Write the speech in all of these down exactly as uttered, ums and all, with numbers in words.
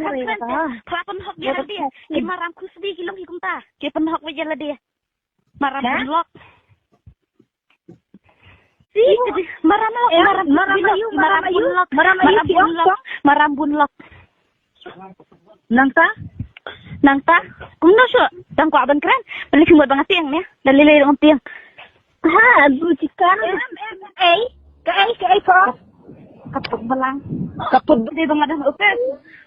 Kren te. Phra pynhok ïa lade. Ki maram khusbi ki long hi kumta. Ki pynhok ïa lade. Maram bun lok. Si, maram lok, maram, maram bun lok, maram bun lok, maram bun lok. Nangta? Nangta? Kumno shuh? Tang kwah ban kren. Pynlong mut ba nga tieng ne. Da lei lei ngam tieng. Ha, bu chikan. Ei, ka ei, ka ei ko. Kaput balang. Kaput dei ba nga dang open.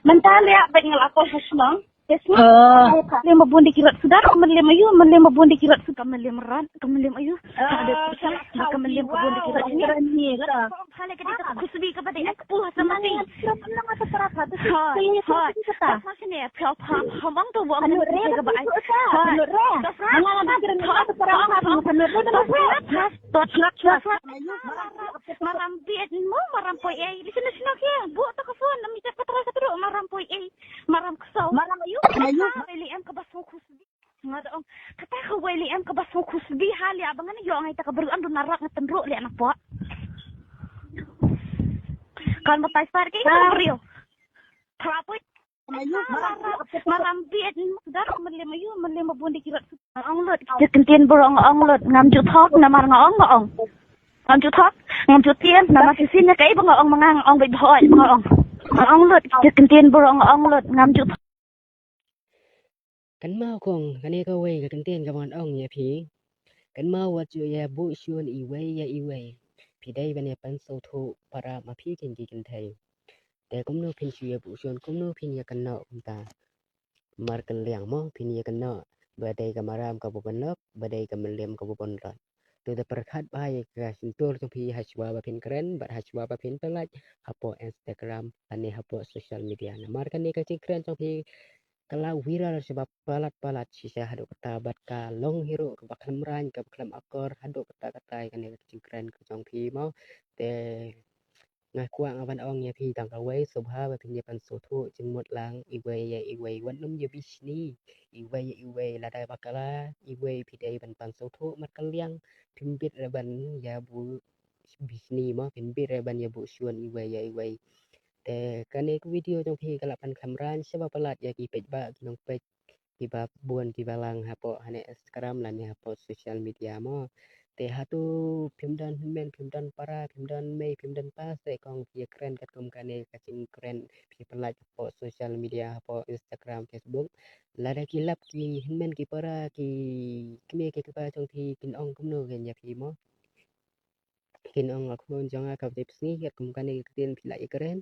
Mynta leh ba nga la poi ha shnong. Yes, ma'am. Ka mlem ba bun de ki rat sudar, ka mlem ayu, mlem ba bun de ki rat sudar, ka mlem rat, ka mlem ayu. Ka de pusat, ka mlem ba bun de ki rat sudar. Hale ka de ka khusbi ka ba de ka pu ha sa mati. Ha, ha. Ka pa sene, pa, pa, pa, mong to wong ka ba ai. Ha. Maram biet mo, maram poi ei. Listen, listen, okay. Bu to ka phone, ami ta patra ka tru, maram poi ei. Maram ksaw. Maram ayu, maram ayu. Kata ka wei lei em ka ba song khusbi. Nga da ong, kata ka wei lei em ka ba song khusbi ha lei ba ngan ïoh ngai ta ka briew am dun na rak nga tynruh lei na pok. Kan ba tai sar ke ka briew. Thrapui. Maram, maram biet, dar mlem ayu, mlem ba bun de ki rat. Ong lut, ki kyntien bro ong lut, ngam ju thok, namar nga ong nga ong. Ngam ju thok, ngam ju tieng, namar shisien ïa kaei ba nga ong ma nga, nga ong beit ba hoi, ba nga ong. Nga ong lut, ki kyntien bro ong lut, ngam ju thok. Kynmaw kong, kane kawei ka kyntien kaba ngan ong ïa phi. Kynmaw wat ju ïa buh shun iwei ïa iwei. Phi dei ban ïa pynsngewthuh para ma phi kin ki kynthei. Te kumno phin shu ïa buh shun, kumno phin ïa kynnoh kumta. Markylliang mo, phin ïa kynnoh. Ba dei ka maram kaba bun lok, ba dei ka mlem kaba bun rat. To da pyrkhat bha ïa ka shyntur jong phi hashwa ba phin kren, bad hashwa ba phin pyllait hapoh Instagram lane hapoh social media. Namar kane ka jingkren jong phi ka la viral sha ba palat palat shisha haduh katta bad ka long hi ruh kaba khlem rang kaba khlem akor haduh katta katta ïa kane ka jingkren ka jong phi mo. Te nga kwah nga ban ong ïa phi tang kawei, sngewbha ba phin ïa pynsngewthuh jingmut lang iwei ïa iwei, wat nym ïa bishni iwei ïa iwei, lada ba ka la iwei phi dei ban pynsngewthuh markylliang, phim bit re ban ïa buh bishni mo, phim bit re ban ïa buh shun iwei ïa iwei. Te kane ka video jong phi ka la pan khlem rang sha ba palat ïa ki peit ba ki nong peit kiba bun kiba lang hapoh hane Instagram lane hapoh social media mo. Te hato phim don hynmen, phim don para, phim don mei, phim don pa, se kong phi kren katkum kane ka jingkren phi pyllait hapoh social media, hapoh Instagram, Facebook. Lada ki lap ki hynmen ki para ki kmie ki kpa jong phi kin ong kumno kin ïa phi mo. Kin ong a khun jong nga ka btei psngi katkum kane ka ktien phi la ïa kren.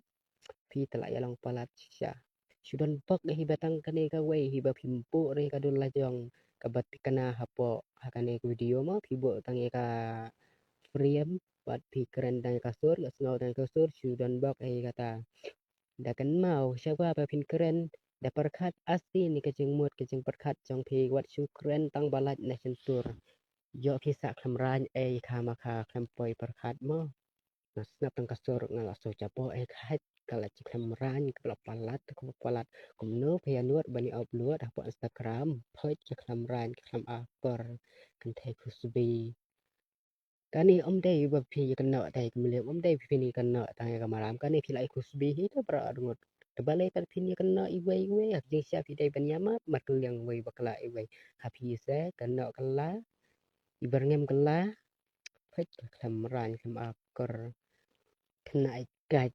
Phi te la ïa long palat shisha. Shu don bok hi ba tang kane kawei hi ba phim buh re ka dur la jong kaba thikna hapoh ha kane ka video mo, phi buh tang ïa ka frame bad phi kren tang ïa ka sur, ïa sngew tang ïa ka sur, shu don bok hi kata. Da kynmaw sha ba phin kren, da pyrkhat asin ïa ka jingmut ka jingpyrkhat jong phi, wat shu kren tang ba lait na shyntur. Ïoh phi sah khlem rang ei kha ma kha khlem poi pyrkhat mo. Nga sngap tang ka sur nga la shu jaboh ei kha ka la jingkhlem rang ka la palat ka palat. Kumno phi ïa nud ban ïa upload hapoh Instagram, phoit ka khlem rang ka khlem akor, kynthei khusbi. Kane ym dei ba phi ïa kynnoh tang ïa ka mlem, ym dei phi ïa kynnoh tang ïa ka maram, kane phi la ïa khusbi hi ka para arngut. Te balei pat phi ïa kynnoh iwei iwei, ha ka jingshisha phi dei ban ïa mad markylliang iwei bakla iwei. Ha phi se kynnoh kylla, i byrngem kylla, phoit ka khlem rang khlem akor. Khynnah i kait.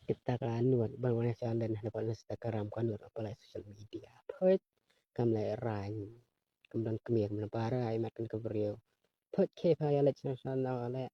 Kita ka nud ban wan ïa challenge hapoh Instagram, ka nud hapoh social media. Phoit kam leh rang. Kam don kmie kam don para, ai mat kan ka briew. Phoit ke pha ïa leh channel channel leh.